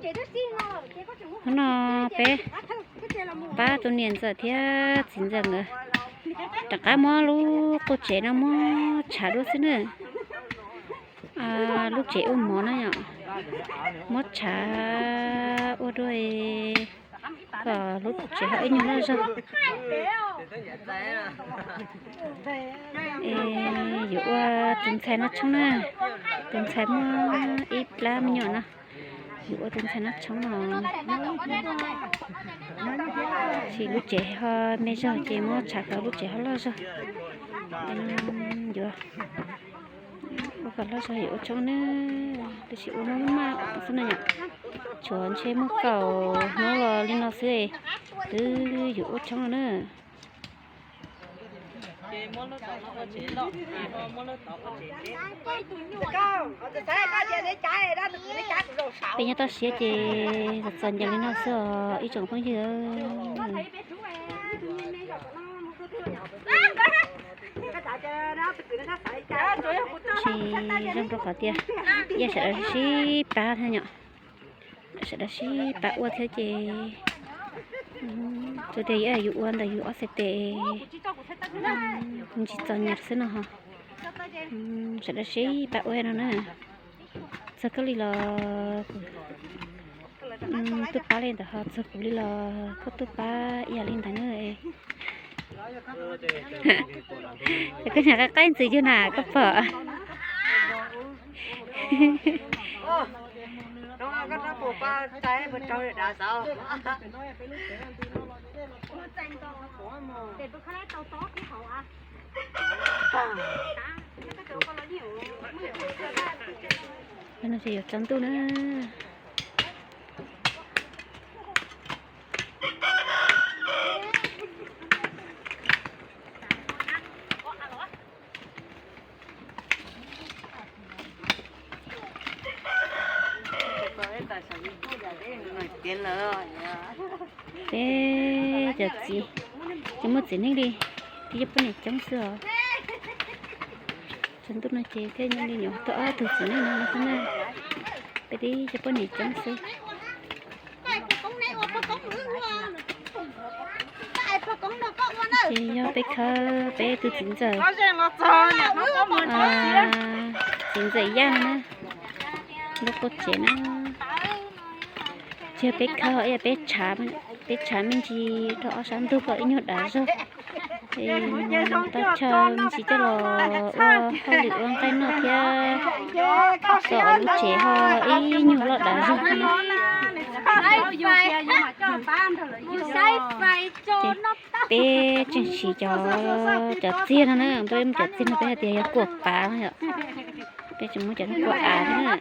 Hnub no peb pab tus niam ntxawm thiab txiv ntxawm nkawd rov qab muab lub qub tsev no muab tshav dua xwb na. Lub tsev ua mov no yom, muab tshav ua dua kom lub tsev ho ib nyuag loj zog. Yuav ua tus ntxhais no tshoob na, tus ntxhais muaj ib plab me nyuam no, yuav ua tus ntxhais no tshoob no. Tab sis lub tsev ho me zog ces muab tshav kom lub tsev ho loj zog. Yuav ua kom loj zog yuav ua tshoob na, tab sis ua maj maj xwb no yom. Tshuav ntshe muaj kaum hnub los li no xwb twb yuav ua tshoob no na. Peb nyob toj siab ces txom nyem li no xwb os ib tsoom phooj ywg. Tsis zoo rau qhov tias yog sawv daws sib pab thiab yom, sawv daws sib pab ua thiab ces tsuas tias yog yus ua ntawm yus ob txhais tes tsis txom nyem xwb no ho. Sawv daws sib pab ua no na. Txog koj li los kuv tuaj pab li ntawd ho txog kuv li los koj tuaj pab ib yam li ntawd na. Koj niam qaib qaib ntxwv yug na koj pom. Hnub no ces yuav tsaus ntuj na. Peb cov txiv ces muaj txiv neej li tib cov poj niam coob xwb os. Tsaus ntuj no ces thiaj li nyuam tau ob tug txiv neej no xwb na. Peb tib cov poj niam coob xwb. Ces yog peb khawb peb tus txiv ntxawm, txiv ntxawm Yaj no na, lub qub tsev na. Tsis yog peb khawb, peb tshav me ntsis rau ob sab ntug kom ib nyuag dav zog. Tau chaw me ntsis coj los ua hauj lwm ua nqaij noj thiab kom lub tsev ho ib nyuag loj dav zog no. Peb tseem siv cov, cov txiag no na, peb muab cov txiag no peb hais tias yog kuam pav no yom. Peb tseem muab cov no kuam av thiab na.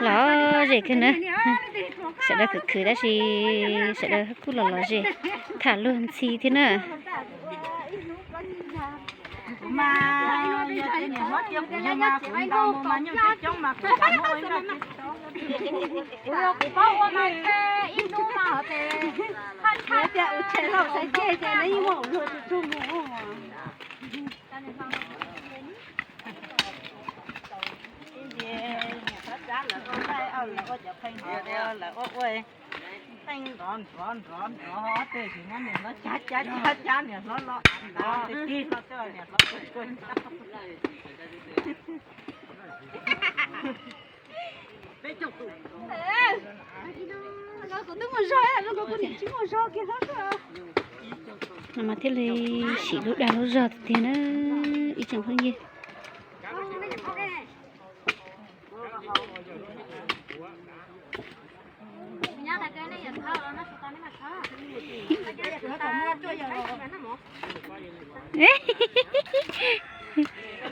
Lom zem kawg na, sawv daws khwv khwv tab sis sawv daws kuj lom lom zem, tham luag ntxhi thiab na. Niam hlob cab lawv ua nqaij, lawv ua cov qhee nrov, lawv ua ua qhee nrov nrov nrov nrov, tej sim no niam hlob cab cab cab cab niam hlob los nrov, tej tig hlo tej niam hlob tuaj tuaj cab. No mas thiaj li sim lub dag lub zog tiag tiag na ib tsoom phooj ywg.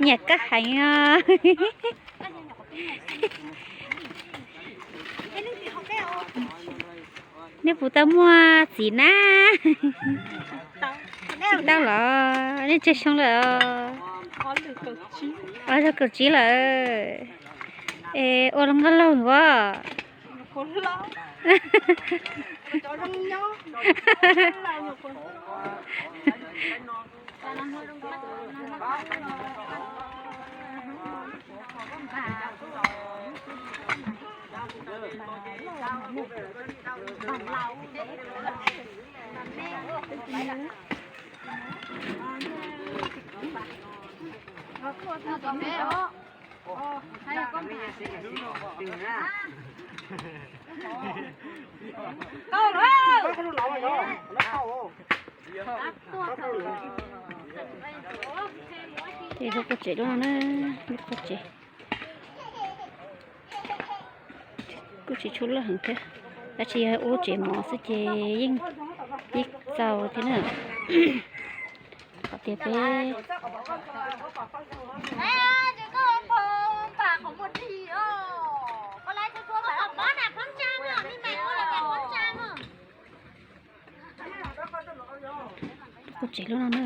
Nyiam koj heev os. Nej puas tau muaj txiv na? Tsis tau los nej tsawg xyoo lawm? Ob zaug kaum tsib lawm. Es ua nkauj laug os. Ces lub qub tsev lub no na, lub qub tsev kuj tsis tshua loj heev thiab, tab sis yog ua lub tsev mov xwb ces yeej, yeej txaus thiab na. Qhov tias peb qub tsev lub no na.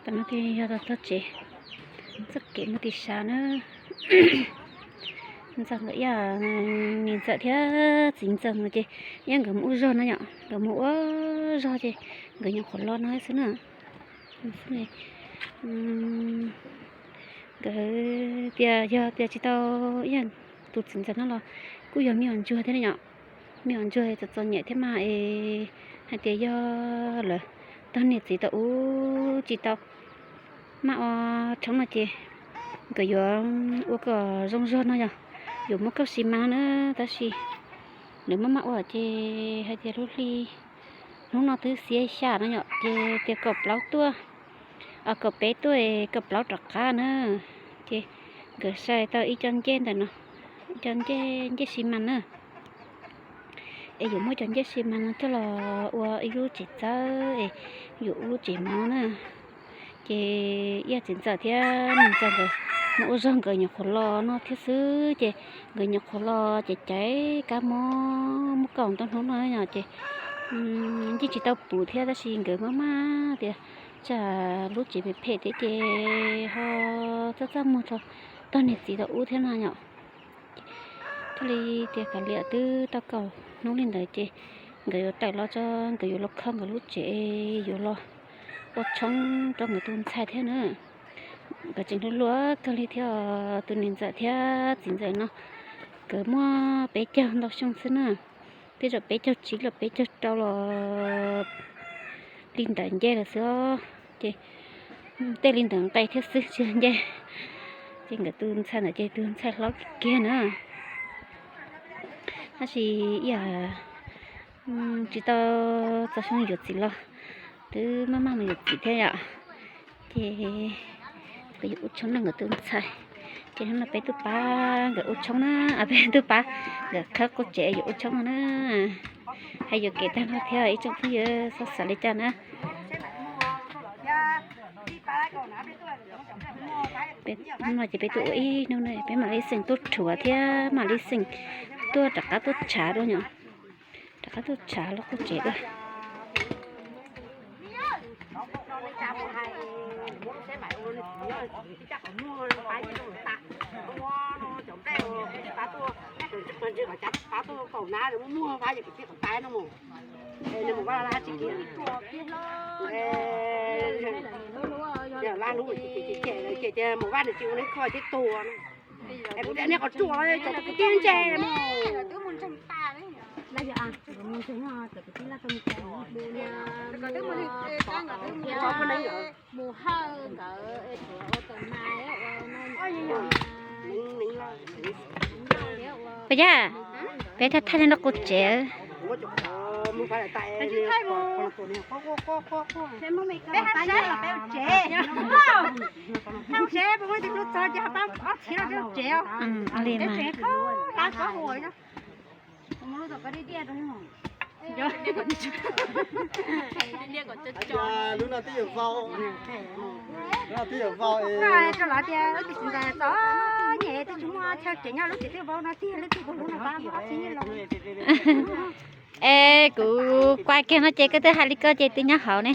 Tam no ces yog tog tsev, txoj kev mus tim sab na. Ntxawm nkawd ib, niam ntxawm thiab txiv ntxawm no ces ib nkawd mus ua zog no yom, nkawd mus ua zog ces nkawd nyuam qhuav los no xwb na. Nkawd tias yog tias tsis tau ib tus txiv ntxawm no los kuj yog me nyuam ntsuag thiab ne yom. Me nyuam ntsuag txom txom nyem thiab mas es hais tias yog lawv tog niam txiv tau ub tsis tau maj ua tshoob no ces nkawd yuav ua kom zoo zog no yog yuav muab kauj xis mas no na, tab sis nws maj maj ua ces hais tias lub hli hnub no twb xiab xya no yom, ces tias kaum plaub tuaj, kaum peb tuaj, kaum plaub rov qab na. Ces nkawd sai tau ib co ncej ntawm no, ib co ncej, ncej xis mas na. Es yuav muab cov ncej xis mas no coj los ua ib lub tsev txawb es yuav ua lub tsev mov na. Ces ib txiv ntxawm thiab niam ntxawm nkawd mus ua zog nkawd nyuam qhuav los no thiab xwb, ces nkawd nyuam qhuav los ces caiv kab mob muab kaum ntau hnub no yom, ces yeej tsis tau puv thiab tab sis nkawd maj maj tias tsam lub tsev phem phem thiab ces ho txaj txaj muag rau tog niam txiv tau ub thiab no yom. Thiaj li tias kav liam twb tau kaum hnub li ntawd ces nkawd yuav tawm los tso, nkawd yuav los kho nkawd lub tsev, yuav los ua tshoob rau nkawd tus ntxhais thiab na. Nkawd tseem hluas hluas kawg li thiab, tus niam ntxawm thiab txiv ntxawm no nkawd muaj peb caug ntau xyoo xwb na. Tej zaum peb caug tsib los peb caug rau los li ntawd nce lawm xwb os. Ces tej li ntawd nqe thiab xwb tsis yog nce. Ces nkawd tus ntxhais ntawd ces tus ntxhais hlob kiag na. Tab sis ib yam tsis tau txog xyoo yuav txiv los twb maj maj mus yuav txiv thiab yom. Ces nkawd yuav ua tshoob noj nkawd tus ntxhais. Ces hnub no peb tuaj pab nkawd ua tshoob na, peb tuaj pab nkawd khawb qub tsev yuav ua tshoob no na. Hais yuam kev tag nrho thiab ib tsoom phooj ywg txhob xav li cas na. Hnub no ces peb tuaj ua ib hnub no peb mam li xeem tuaj rhuav thiab mam li xeem tuaj rov qab tuaj tshav dua yom. Rov qab tuaj tshav lub qub tsev dua. Kuv tias nej qhov tsuas cov kwv tij ntse no. Pas yaj, peb thaij thaij li noj qub tsev. Peb tsis thaij mus. Peb hab sab los peb ua tsev. Hab sab peb muaj ib tug txog ces pab ob txhiab los peb ua tsev os. Peb tsev khaub hlab khaub huam. Lub no twb yuav vau, lub no twb yuav vau. Rau lawv tias lub txiv ntxawm txom nyem twb tsis muaj chaw tsev nyob, lub tsev twb vau no tiag, lub txiv kuv lub no pab ob txhiab los. Es kuv kuaj kiag no ces koj twb hais li ko ces twb nyob hauv ne.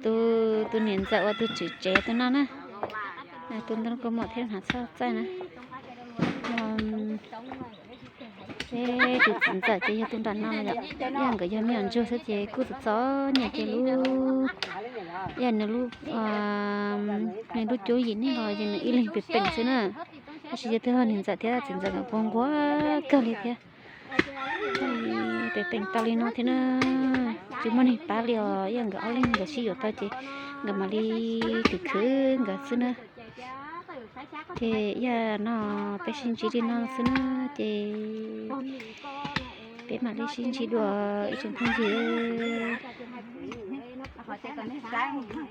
Tus, tus niam ntxawm uas tus tswv tsev tus no na, tus ntawd kuv muam thiab hnav txhoj txaij na. Peb tus txiv ntxawm ces yog tus nram no yom, yog nkawd yog me nyuam ntsuag xwb ces kuj txom txom nyem ces lub, yog nws lub, nws lub cuab yim neej los ces nws ib leeg pem peem xwb na. Tab sis yog twb yog niam ntxawm thiab txiv ntxawm nkawd puas nquag kawg li thiab. Pem peem tau li no thiab na, tsis muaj neeg pab li os, yog nkawd ob leeg nkawd sib yuav tau ces nkawd mam li khwv khwv nkawd xwb na. Ces yog no peb sib ntsib li no xwb na, ces peb mam li sib ntsib dua ib tsoom phooj ywg.